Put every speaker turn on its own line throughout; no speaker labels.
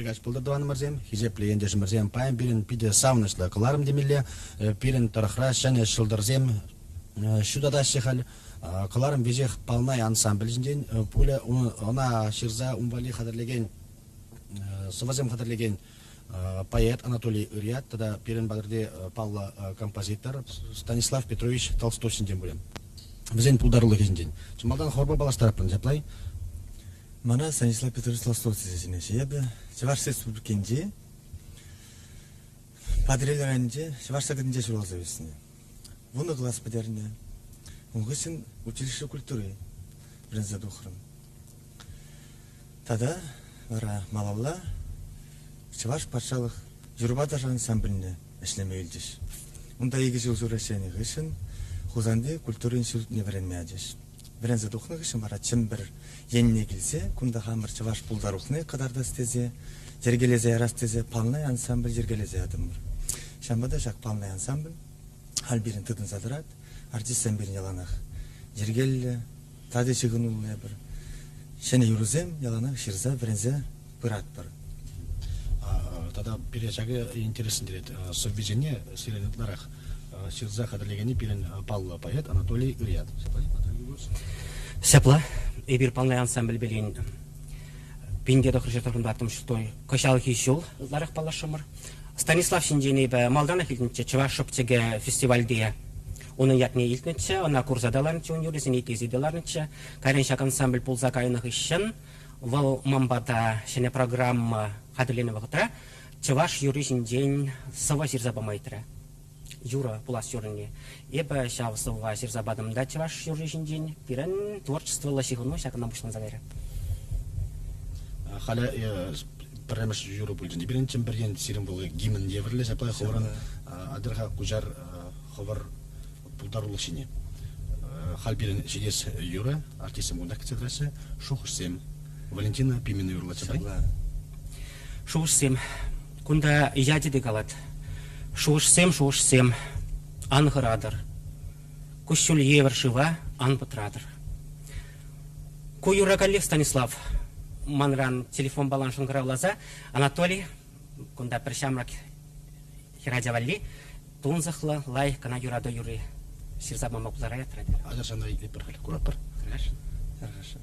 Ыркаҫ пултӑр, тӑванӑмӑрсем, хисеплӗ ентешӗмӗрсем. Паян пирӗн питӗ савӑнӑҫлӑ кӑларӑм темелле. Пирӗн тӑрӑхра ҫӗнӗ ҫӑлтӑрсем ҫутатаҫҫӗ халь. Кӑларӑм веҫех Палнай ансамбль ҫинчен пулӗ. Ӑна ҫырса ун валли хатӗрлекен, сӑвӑсем хатӗрлекен поэт Анатолий Ырьят тата пирӗн патӑрти паллӑ композитор Станислав Петрович Толстой ҫинчен пулӗ. Вӗсен пултарулӑхӗ ҫинчен. Чи малтан хорпа паллаштаратпӑр, ҫапла-и?
Мана Станислав Петрович Толстой тесе чӗнеҫҫӗ. Эпӗ Чӑваш Республикинчи Патӑрьел районӗнче Чӑваш Сӑкӑтӗнче ҫуралса ӳснӗ. Вунӑ класс пӗтернӗ. Ун хыҫҫӑн училище культури вӗренсе тухрӑм. Тата вара малалла Чӑваш патшалӑх юрӑпа ташӑ ансамбльне ӗҫлеме илчӗҫ. Унта икӗ ҫул ҫӳресенӗ хыҫҫӑн Хусанти культура институтне вӗренме ячӗҫ. Вӗренсе тухнӑ хыҫҫӑн вара Чӗмпӗр енне килсе кунта хамӑр чӑваш пултарулӑхне кӑтартас тесе, йӗркелесе ярас тесе Палнай ансамбль йӗркелесе ятӑмӑр. Ҫавӑнпа та ҫак Палнай ансамбль халь пирӗн тытӑнса тӑрать. Артистсем пирӗн яланах йӗркеллӗ, тачӑ ҫыхӑнуллӑ эпир. Ҫӗнӗ юрӑсем яланах ҫырса вӗренсе пыратпӑр.
Тата пире ҫакӑ интереслентерет. Сӑввисене сирӗн ытларах ҫырса хатӗрлекенни пирӗн паллӑ поэт Анатолий Ырьят.
Ҫапла, эпир Палнай ансамбль пелен пинте тӑхӑрҫӗр тӑхӑнтаттӑм шестой кӑҫалхи ҫул ытларах паллашрӑмӑр. Станислав ҫинчен эпӗ малтанах илтнӗччӗ Чӑваш шӑпчӑкӗ фестивальте унӑн ятне илтнӗччӗ, ӑна курса та ларнӑччӗ, ун юррисене итлесе те ларнӑччӗ. Кайран ҫак ансамбль пулса кайнӑ хыҫҫӑн вӑл ман пата ҫӗнӗ программа хатӗрленӗ вӑхӑтра чӑваш юрри ҫинчен сӑвӑ ҫырса пама ыйтрӗ. Юрӑ пулас юррине. Эпӗ ҫав сӑвва ҫырса патӑм та чӑваш юрри ҫинчен. Пирӗн творчествӑллӑ ҫыхӑну ҫакӑнтан пуҫланса кайрӗ.
Халӗ пӗрремӗш юрӑ пулчӗ. Пирӗн Чӗмпӗр ен сирӗн вӑл гимн евӗрлӗ ҫапла хӑвӑрӑн атьӑр-ха куҫар хӑвӑр пултарулӑх ҫине. Халь пирӗн ҫитес юрӑ, артистсем кунтах кӗтсе тӑраҫҫӗ, шухӑшсем. Валентина Пименова юрлать ҫапла.
Шухӑшсем. Кунта ячӗ те калать. Шухӑшсем, шухӑшсем, ан хӑратӑр. Куҫҫуль евӗр шыва ан пӑтратӑр. Ку юрра каллех Станислав манран телефонпалан шӑнкӑравласа Анатолий кунта пӗр ҫамрӑк хӗрача валли тунсӑхлӑ, лайӑх кӑна юрату юрри ҫырса пама пултараять.
Ача сана итлетпӗр халь, куратпӑр.
Хорошо.
Хорошо.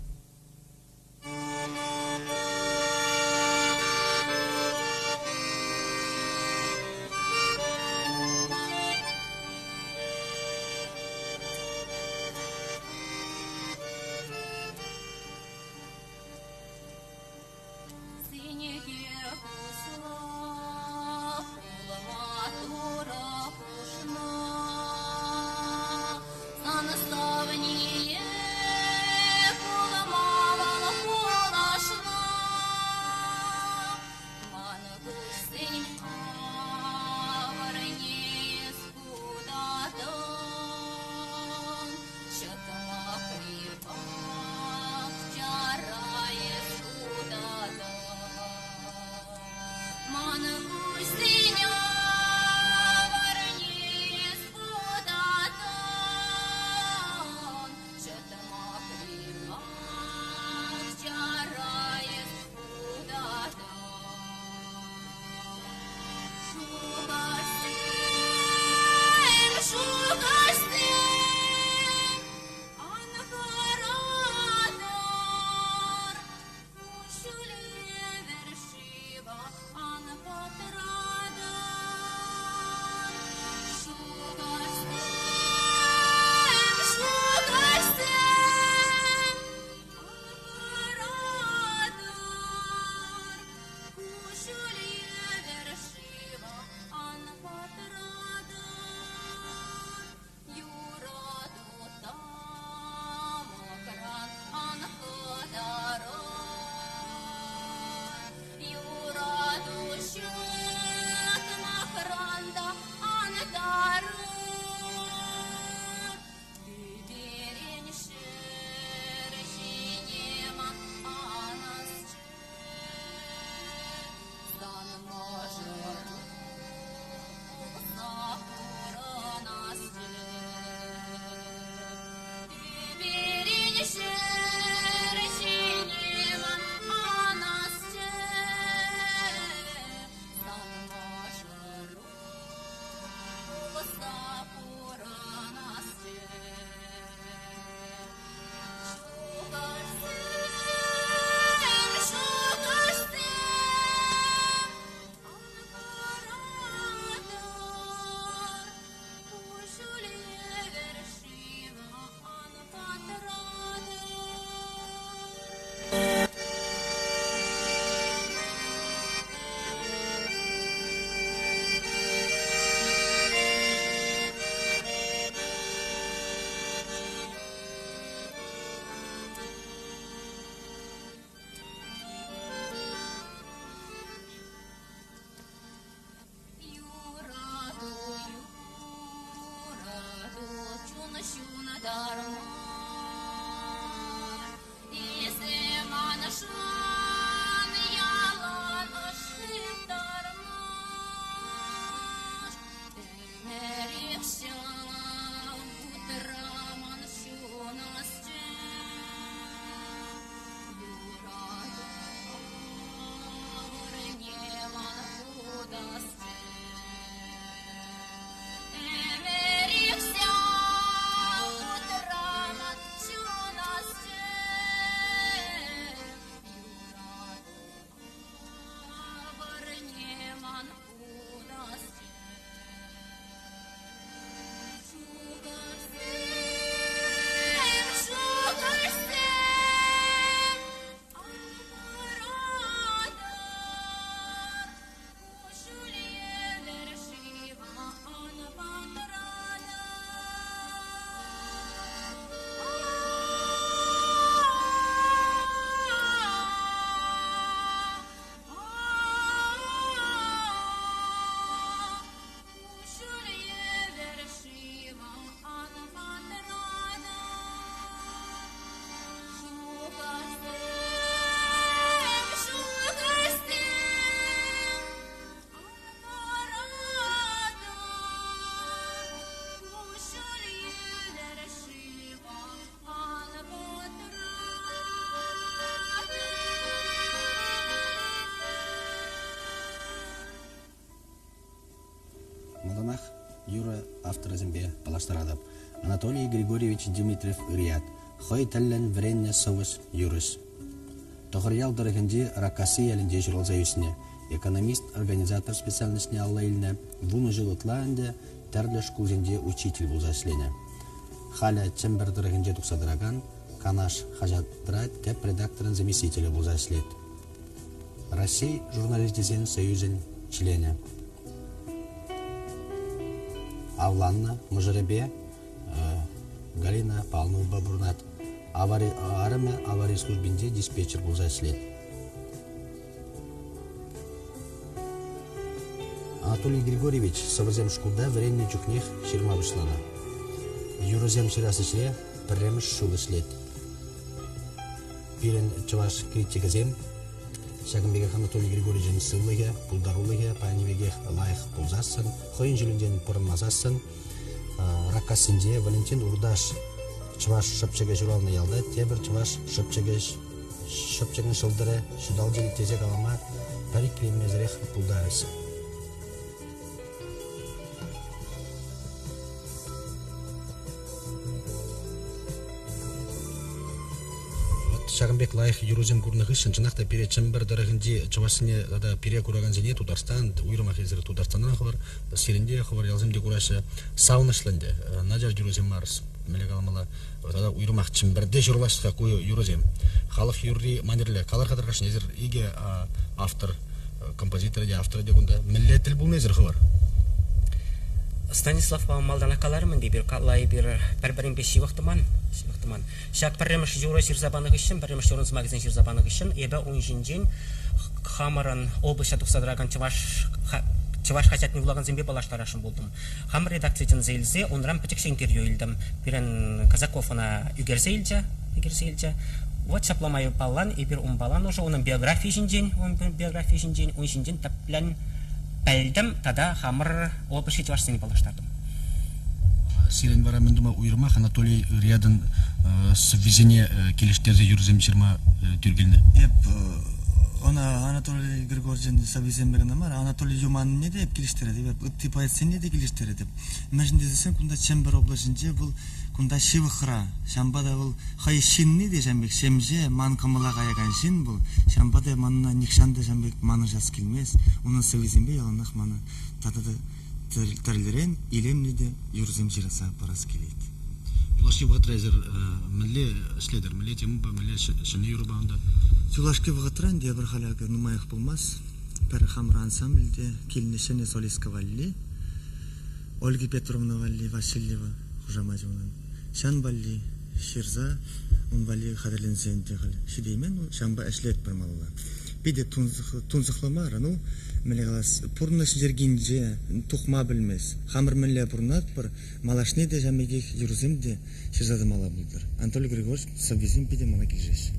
паллаштаратӑп. Анатолий Григорьевич Дмитриев Ырьят, хӑй тӗллӗн вӗреннӗ сӑвӑҫ, юрӑҫ. Тӑхӑрьял тӑрӑхӗнчи Раккасси ялӗнче ҫуралса ӳснӗ. Экономист-организатор специальноҫне алла илнӗ, 10 ҫул ытла ӗнтӗ тӗрлӗ шкулсенче учитель пулса ӗҫленӗ. Халӗ Чӗмпӗр тӑрӑхӗнче тухса тӑракан «Канаш» хаҫатра тӗп редакторӑн заместителӗ пулса ӗҫлет. Раҫҫей журналисчӗсен союзӗн членӗ. Авланнӑ мӑшӑрӗпе Галина Павловнӑпа пурӑнать. Авари, арӑмӗ авари службинче диспетчер пулса ӗҫлет. Анатолий Григорьевич сӑвӑсем шкулта вӗреннӗ чухнех ҫырма пуҫланӑ. Юрӑсем ҫырас ӗҫре пӗрремӗш ҫул ӗҫлет. Пирӗн чӑваш критикӗсем ҫакӑн пекех Анатолий Григорьевичӑн сывлӑхӗ, пултарулӑхӗ паянхи пекех лайӑх пулсассӑн, хӑйӗн ҫулӗнчен пӑрӑнмасассӑн Раккассинче Валентин Урдаш чӑваш шӑпчӑкӗ ҫуралнӑ ялта тепӗр чӑваш шӑпчӑкӗ шӑпчӑкӗн ҫӑлтӑрӗ ҫуталчӗ тесе калама пӗр иккӗленмесӗрех пултарӗҫ. Вот ҫакӑн пек лайӑх юрӑсем курнӑ хыҫҫӑн чӑнах та пире Чӗмпӗр тӑрӑхӗнчи чӑвашсене тата пире куракансене Тутарстан, уйрӑмах эсир Тутарстанран хӑвӑр, сирӗн те хӑвӑр ялсем те кураҫҫӗ. Савӑнӑҫлӑ ӗнтӗ. Начар юрӑсем мар, мӗнле каламалла, тата уйрӑмах Чӗмпӗрте ҫуралаҫҫӗ ку юрӑсем. Халӑх юрри манерле калар-ха тархасшӑн, эсир икӗ автор, композиторӗ те, авторӗ те кунта. Мӗнле тӗл пулнӑ эсир хӑвӑр?
Станиславпа малтанах каларӑм ӗнтӗ эпир, калла эпир пӗр-пӗринпе ҫывӑх тӑман, ҫывӑх тӑман. Ҫак пӗрремӗш юрӑ ҫырса панӑ хыҫҫӑн, пӗрремӗш юрӑн сӑмахӗсем ҫырса панӑ хыҫҫӑн эпӗ ун ҫинчен хамӑрӑн облаҫа тухса тӑракан чӑваш чӑваш хаҫатне вулакансемпе паллаштарасшӑн пултӑм. Хамӑр редакци чӗнсе илсе унран пӗчӗкҫӗ интервью илтӗм. Пирӗн Казаков ӑна ӳкерсе илчӗ, ӳкерсе илчӗ. Вот ҫапла май паллан эпир унпалан уже унӑн биографийӗ ҫинчен, ун биографийӗ ҫинчен, ун ҫинчен тӗплӗн пӗлтӗм тата хамӑр облаҫри чӑвашсене паллаштартӑм.
Сирӗн вара мӗн тума уйрӑмах Анатолий Ырьятӑн сӑввисене килӗштерсе юрӑсем ҫырма тӳр килнӗ?
Эп ӑна Анатолий Григорьевичӑн сӑввисемпе кӑна мар, Анатолий Юманне те эп килӗштеретӗп, эп ытти поэтсене те килӗштеретӗп. Мӗншӗн тесен кунта Чӗмпӗр облаҫӗнче вӑл кунта ҫывӑхра. Ҫавӑнпа та вӑл хӑй ҫынни те ҫавӑн пек ҫемҫе, ман кӑмӑла каякан ҫын вӑл. Ҫавӑнпа та манна нихҫан та ҫавӑн пек манӑҫас килмест. Унӑн сӑввисемпе яланах мана тата та тӗрлӗрен илемлӗ те юрӑсем ҫырса парас килет.
Юлашки вӑхӑтра эсир мӗнле ӗҫлетӗр? Мӗнле темӑпа, мӗнле ҫӗнӗ юрӑпа унта?
Юлашки вӑхӑтра ӗнтӗ эпир халь акӑ нумаях пулмасть пӗр хамӑр ансамбльте килнӗ ҫӗнӗ солистка валли Ольга Петровна валли Васильева хушамачӗ унӑн. Ҫан валли ҫырса ун валли хатӗрленсе ӗнтӗ халь ҫитеймен, ҫавӑнпа ӗҫлетпӗр малалла. Питӗ тунсӑхлӑ мар, ну, мӗнле калас, пурнӑҫ йӗркинче тухма пӗлмест. Хамӑр мӗнле пурӑнатпӑр, малашне те ҫавӑн пекех юрӑсем те ҫырса тӑмалла пултӑр. Анатолий Григорьевич сӑввисем питӗ мана килӗшеҫҫӗ.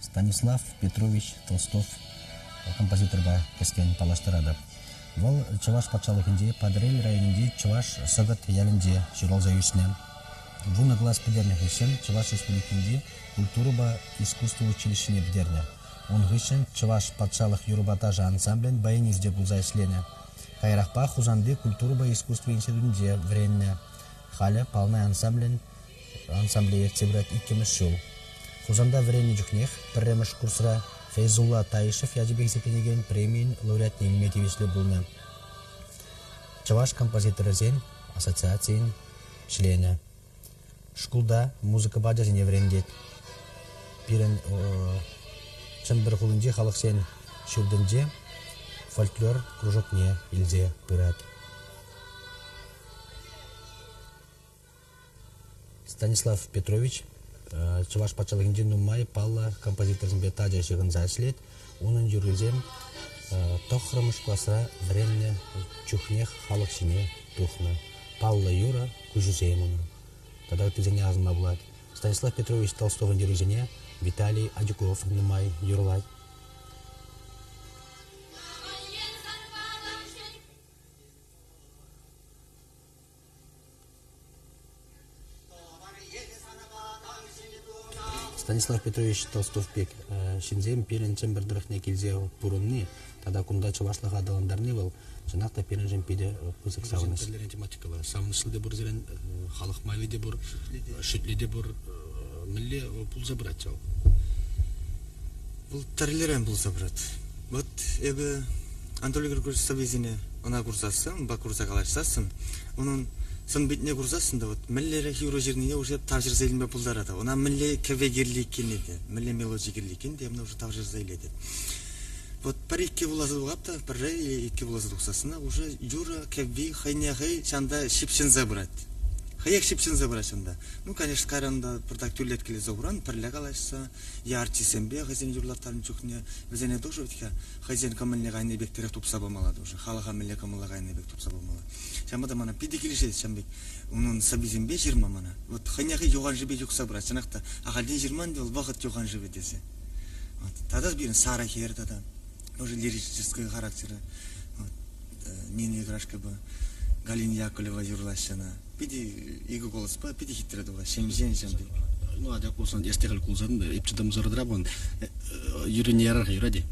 Станислав Петрович Толстов композиторпа кӗскен паллаштаратӑп. Вӑл Чӑваш патшалӑхӗнчи Патӑрьел районӗнчи Чӑваш Сӑкӑт ялӗнче ҫуралса ӳснӗ. 10 класс пӗтернӗ хыҫҫӑн Чӑваш Республикинчи культурӑпа искусство училищине пӗтернӗ. Ун хыҫҫӑн Чӑваш патшалӑх юрӑпа ташӑ ансамблӗн баянисчӗ пулса ӗҫленӗ. Каярахпа Хусанти культурӑпа искусство институтӗнче вӗреннӗ. Халӗ Палнай ансамблӗн ансамбле ертсе пырать иккӗмӗш ҫул. Хусанта вӗреннӗ чухнех пӗрремӗш курсра Фейзулла Таишев ячӗпе хисепленекен премийӗн лауреатне илме тивӗҫлӗ пулнӑ. Чӑваш композиторӗсен ассоциацийӗн членӗ. Шкулта музыкӑпа ачасене вӗрентет. Пирӗн Чӗмпӗр хулинчи халӑхсен ҫуртӗнче фольклор кружокне илсе пырать. Станислав Петрович Чӑваш патшалӑхӗнче нумай паллӑ композиторсемпе тачӑ ҫыхӑнса ӗҫлет. Унӑн юррисем тӑххӑрмӗш класра вӗреннӗ чухнех халӑх ҫине тухнӑ. Паллӑ юрӑ куҫӗсем унӑн. Тата ыттисене асӑнма пулать. Станислав Петрович Толстовӑн юррисене Виталий Адюков нумай юрлать. Станислав Петрович Толстов пек ҫынсем пирӗн Чӗмпӗр тӑрӑхне килсе пурӑнни тата кунта чӑвашлӑха аталантарни вӑл чӑнах та пирӗншӗн питӗ пысӑк савӑнӑҫ. Тӗрлӗрен тематикӑллӑ. Савӑнӑҫлӑ те пур сирӗн, халӑх майли те пур, шӳтли те пур. Мӗнле пулса пырать ҫав?
Вӑл тӗрлӗрен пулса пырать. Вот эпӗ Анатолий Григорьевич сӑввисене ӑна курсассӑн, унпа курса калаҫсассӑн, унӑн сӑн-питне курсассӑн та вот мӗнлерех юрӑ ҫырнине уже тавҫӑрса илме пултаратӑп. Ӑна мӗнле кӗвӗ кирлӗ иккенне те, мӗнле мелоди кирлӗ иккен те ӑна уже тавҫӑрса илетӗп. Вот пӗр-иккӗ вуласа тухап та, пӗрре или иккӗ вуласа тухсассӑнах уже юрӑ кӗвви хӑйне хӑй ҫанта ҫыпҫӑнса пырать. Хӑех ҫыпҫӑнса пырать ҫанта. Ну, конечно, кайран та пӑртак тӳрлеткелесе хуран, пӗрле калаҫса, е артистсемпе хӑйсен юрлаттарнӑ чухне вӗсене тоже вӗт-ха хӑйсен кӑмӑлне кайнӑ пек тӗрех тупса памалла тоже, халӑха мӗнле кӑмӑла кайнӑ пек тупса памалла. Ҫавӑнпа та мана питӗ килӗшет ҫавӑн пек унӑн сӑввисемпе ҫырма мана. Вот хӑйне хӑй юханшывпе юхса пырать. Чӑнах та, ахальтен ҫырман вӑл вӑхӑт юханшывӗ тесе. Вот. Тата пирӗн Сара хӗр тата тоже лирического характера. Вот. Нина Играшкӑпа Галина Яковлева юрлаҫҫӗ ӑна. Питӗ икӗ голоспа питӗ хитре тухать, ҫемҫен ҫам пек.
Ну, атя кулсан, эс те халь кулсан, эп чӑтӑмсӑртӑра пулан. Юррине ярар-ха, юрать-и?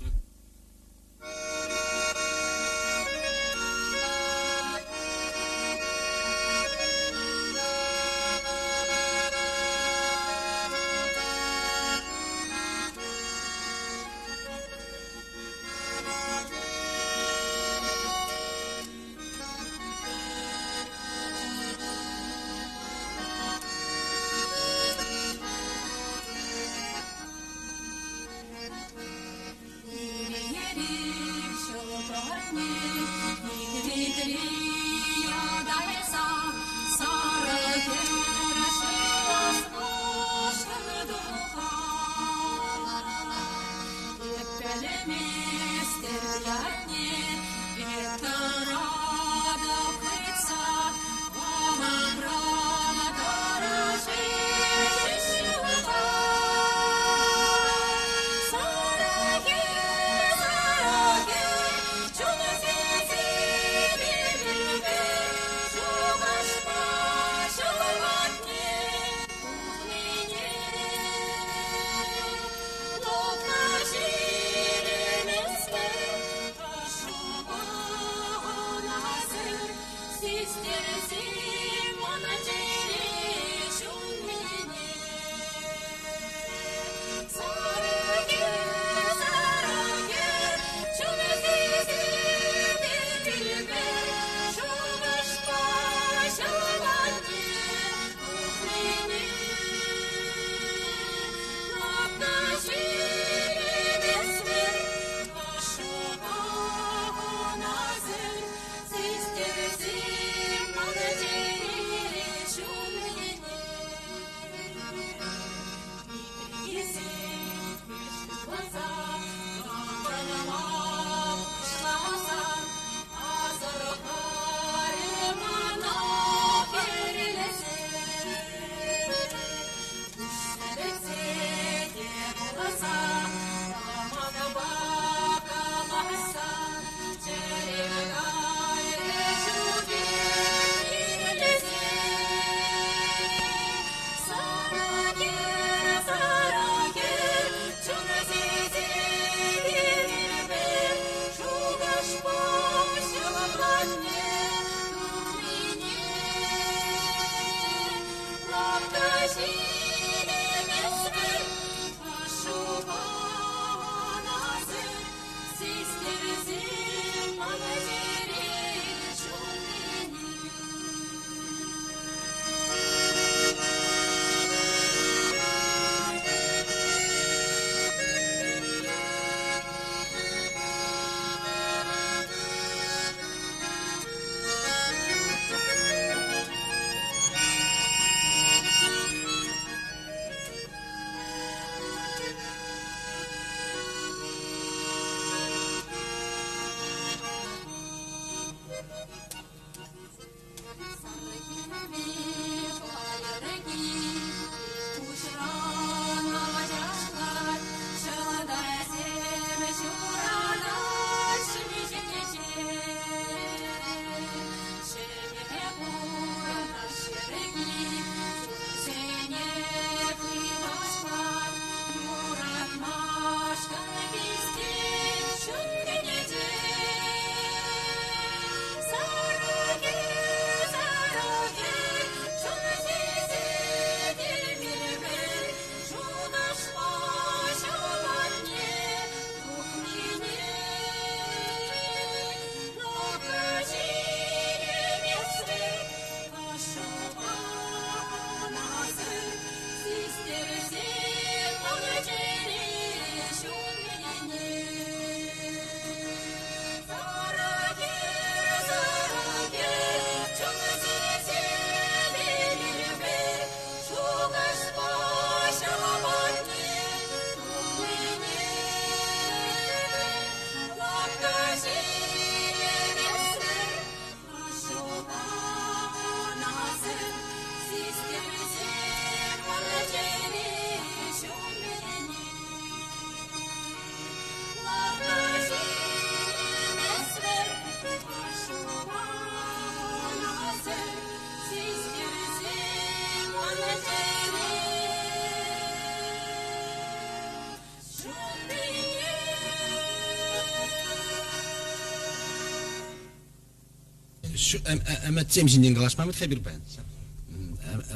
Ӗмӗтсем ҫинчен калаҫма вӗт-ха эпир паян.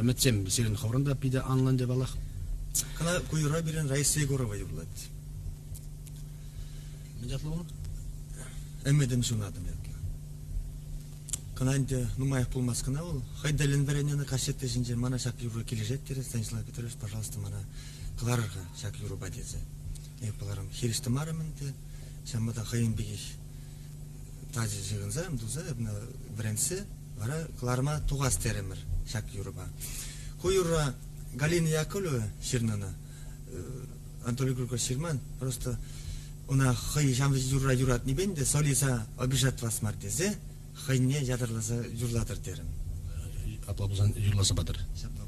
Ӗмӗтсем сирӗн хӑвӑрӑн та питӗ анлӑ ӗнтӗ паллах.
Кӑна ку юрра пирӗн Раиса Егорова юрлать.
Мӗн ятлӑ вӑл?
Ӗмӗтӗм ҫунатӑм ятлӑ. Кӑна ӗнтӗ нумаях пулмасть кӑна вӑл. Хӑй тӗллӗн вӗреннӗ кассета ҫинче мана ҫак юрӑ килӗшет терӗ Станислав Петрович, пожалуйста, мана кӑларӑр-ха ҫак юрӑпа тесе. Эп кӑларам хирӗҫ тӑмарӑм ӗнтӗ. Ҫавӑнпа та хӑйӗн пекех тачӑ ҫыхӑнса, туса вӗрентсе вара кӑларма тухас терӗмӗр ҫак юрӑпа. Ку юрра Галина Яковлева ҫырнӑ ӑна. Анатолий Григорьевич ҫырман, просто ӑна хӑй ҫав юрра юратнипе ӗнтӗ солиса обижать тӑвас мар тесе хӑйне ятарласа юрлатӑр терӗм.
Апла пулсан юрласа патӑр.
Ҫапла.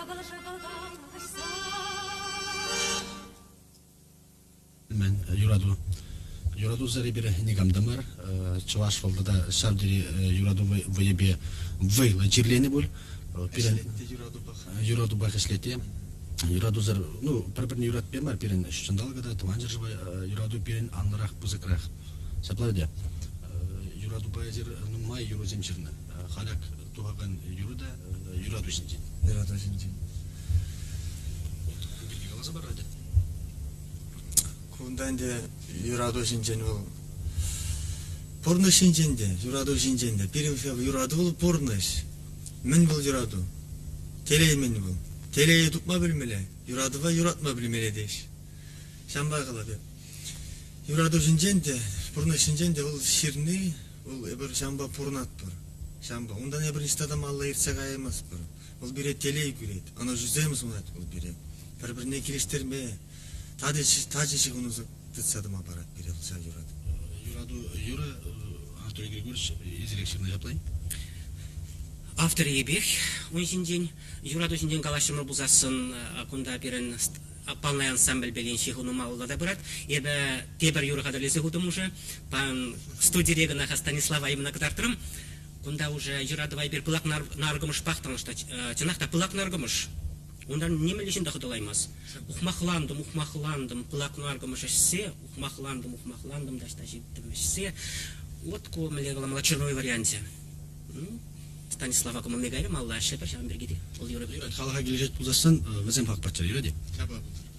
Шӑкӑл-шӑкӑл калаҫса.
Мӗн, юрату. Юратусӑр эпир никам та мар. Чӑваш вӑл тата ҫав тери юрату вӑйӗпе вӑйлӑ чирленӗ пуль. Пирӗн юратупах ӗҫлет те. Юратусӑр, ну, пӗр-пӗрне юратпе мар, пирӗн ҫутҫанталӑка та, тӑван ҫӗршыва юрату пирӗн анлӑрах, пысӑкрах. Ҫапла ӗнтӗ. Юратупа эсир нумай юрӑсем ҫырнӑ. Халь ак тухакан юрӑ та юрату ҫинчен.
Юрату ҫинчен.
Кун пирки каласа паратӑр.
Кунта ӗнтӗ юрату ҫинчен вӑл пурнӑҫ ҫинчен те, юрату ҫинчен те. Пирӗн юрату вӑл пурнӑҫ. Мӗн вӑл юрату? Телей мӗн вӑл? Телее тупма пӗлмелле, юратӑва юратма пӗлмелле теҫ. Ҫавӑнпа калатӑп. Юрату ҫинчен те, пурнӑҫ ҫинчен те вӑл ҫырни, вӑл эпир ҫавӑнпа пурӑнатпӑр. Ҫавӑнпа. Унтан эпир ниҫта та малалла иртсе каяймастпӑр. Вӑл пире телей кӳрет, ӑнӑҫусем сунать вӑл пире. Пӗр-пӗрне килӗштерме, тачӑ ҫыхӑну тытса тӑма парать пире вӑл ҫав юрату.
Юрату юрӑ Анатолий Григорьевич эсирех ҫырнӑ ҫапла-и?
Авторӗ эпех ун ҫинчен, юрату ҫинчен калаҫрӑмӑр пулсассӑн кунта пирӗн Палнай ансамбльпелен ҫыхӑну малалла та пырать. Эпӗ тепӗр юрӑ хатӗрлесе хутӑм уже. Пан студире кӑна-ха Станислава Ивановна кӑтартрӑм. Кунта уже юратӑва эпир пылак наркӑмӑшпах танлаштарать. Чӑнах та пылак наркӑмӑш. Унтан нимӗнле ҫын та хӑтӑлаймасть. Ухмахлантӑм, ухмахлантӑм, пылак наркӑмӑш ӗҫсе, ухмахлантӑм, ухмахлантӑм, таҫта ҫиттӗм ӗҫсе. Вот ку мӗнле каламалла черновой варианчӗ. Станислава кӑмӑлне кайрӗ, малла ӗҫлӗпӗр ҫавӑн пирки те. Вӑл юрӑ.
Халӑха килӗшет пулсассӑн вӗсем хак паччӑр, юрать-и?
Ҫапла пултӑр.